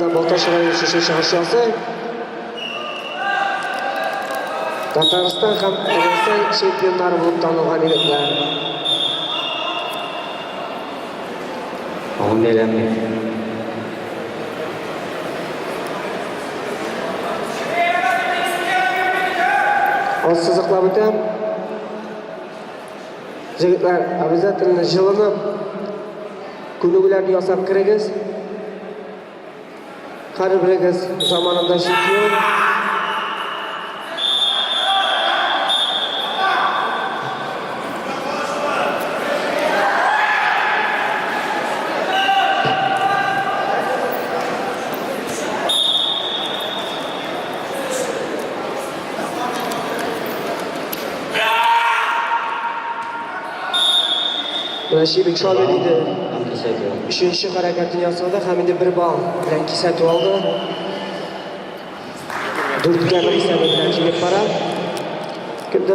Анда Балтач районы шушы чыгыш ясый. Татарстан һәм Рәсәй чемпионнары булып танылган егетләр. Аңын бәйләнми. Ассызыклап үтәм. Җегетләр, обязательно җылынып, күнегүләрне ясап керегез. Һәрберегез заманында чемпион. Менә Чибик Шамил иде. Өченче хәрәкәтен ясады һәм инде бер балл белән кисәтү алды. 4-1 исәбе белән җиңеп бара. Кемдә?